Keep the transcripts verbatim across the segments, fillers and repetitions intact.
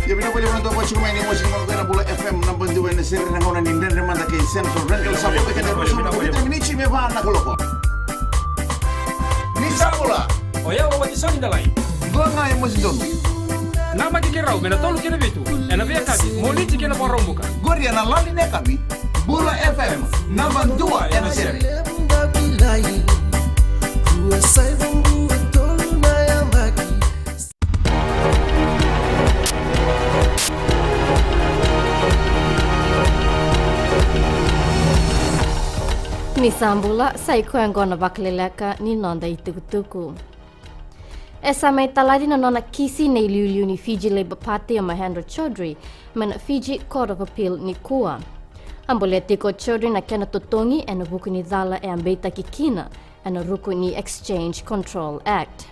Ia vinaka vakalevu na tou vaci mai ni mosi ni mako ena Bula F M naba dua ena sere na gauna ni Dredre Mada kei Central Rental. Sa vota keda e ruasagavulu ka vitu na miniti me va na kaloko. Ni sa bula. O yau o Watisoni Dalai. Dua ga e mosi donu. Namaki keirau mai na tolu ki na vitu ena veiyakavi, Moniti ki na Vakaraubuka. Qori ena lali ni yakavi. Bula F M naba dua ena sere. Ni sa bula, sa i koya oqo na vakaleleka ni noda itukutuku. E sa mai talaci na nona kisi na iliuliu ni Fiji Labour Party o Mahendra Chaudhry mai na Fiji Court of Appeal nikua. A bulia tiko o Chaudhry na kena totogi ena vuku ni cala e a beitaki kina ena ruku ni Exchange Control Act.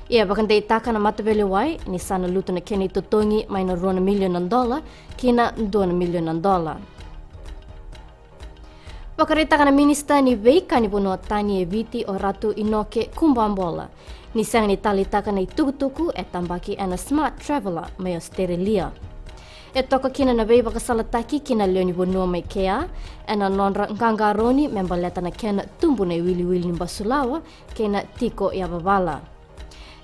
Ia e vakadeitaka na mataveilewai ni sa na lutu na kena itotogi mai na rua na milioni na dola ki na dua na milioni na dola. Vakaraitaka na minisita ni veika ni vanua tani e Viti o Ratu Inoke Kubabola ni sega ni taleitaka na itukutuku e tabaki ena Smart Traveller mai Ositerelia. E toka kina na veivakasalataki ki na lewe ni vanua mai kea ena nodra qaqarauni me baleta na kena tubu na iwiliwili ni basulawa kei na tiko yavavala.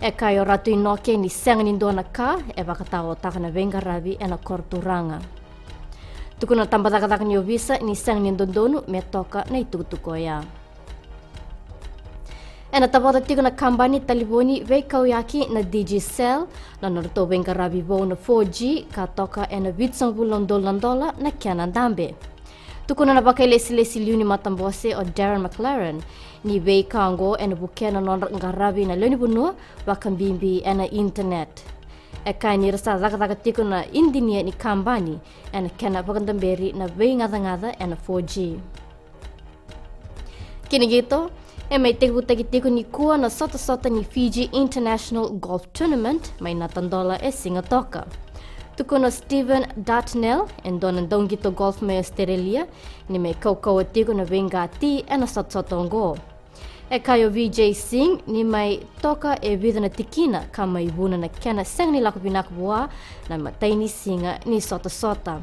E kaya o Ratu Inoke ni sega ni dua na ka e vakataotaka na veiqaravi ena koro turaga. Tukuna na tabacakacaka ni ovisa ni sega ni dodonu me toka na itukutuku oya. Ena tavota tiko na kabani talevoni veikauyaki na Digicel na nodratou veiqaravi vou na four G ka toka ena vitusagavulu na udolu na dola na kena dabe. Tukuna na vakailesilesi liu ni matabose o Darren McLaren ni veika oqo ena vukea na nodra qaravi na lewe ni vanua vakabibi ena internet. E kaya ni ra sa cakacaka tiko na idinia ni kabani ena kena vakadaberi na veigacagaca ena four G. Kina qito, e mai tekivutaki tiko nikua na sotasota ni Fiji International Golf Tournament mai Natadola e Sigatoka. Tukuna o Stephen Dartnell, e dua na dauqito golf mai Australia, ni mai kaukauwa tiko na veiqati ena sotasota oqo. E kaya o Vijay Singh ni mai toka e vica na tikina ka mai vuna na kena sega ni lako vinaka vua na imatai ni siga ni sotasota.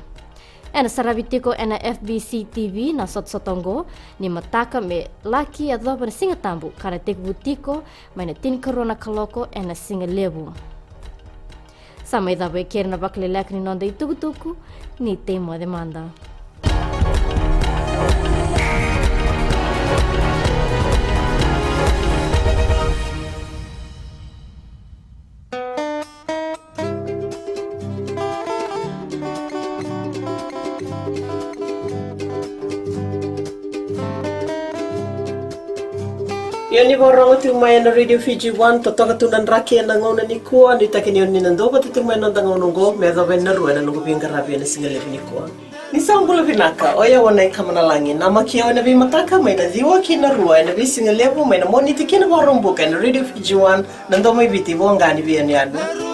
Ena saravi tiko ena F B C T V na sotasota oqo ni mataka me laki yacova na Siga Tabu ka na tekivu tiko mai na tinikarua na kaloko ena sigalevu. Sa mai cava e keri na vakaleleka ni noda itukutuku, ni tei moce mada. Ia ni vakarorogo tiko mai ena Radio Fiji One, totoka tu na draki ena gauna nikua, nuitaki ni o ni na dau vata tiko mai ena noda gauna oqo me yacova ena rua ena noqu veiqaravi ena sigalevu nikua. Ni sa bula vinaka, o yau o Nai Kamanalagi, namaki au ena veimataka mai na ciwa ki na rua ena veisigalevu mai na Moniti ki na Vakaraubuka ena Radio Fiji One, na domo i Viti, voqa ni veiyanuyanu.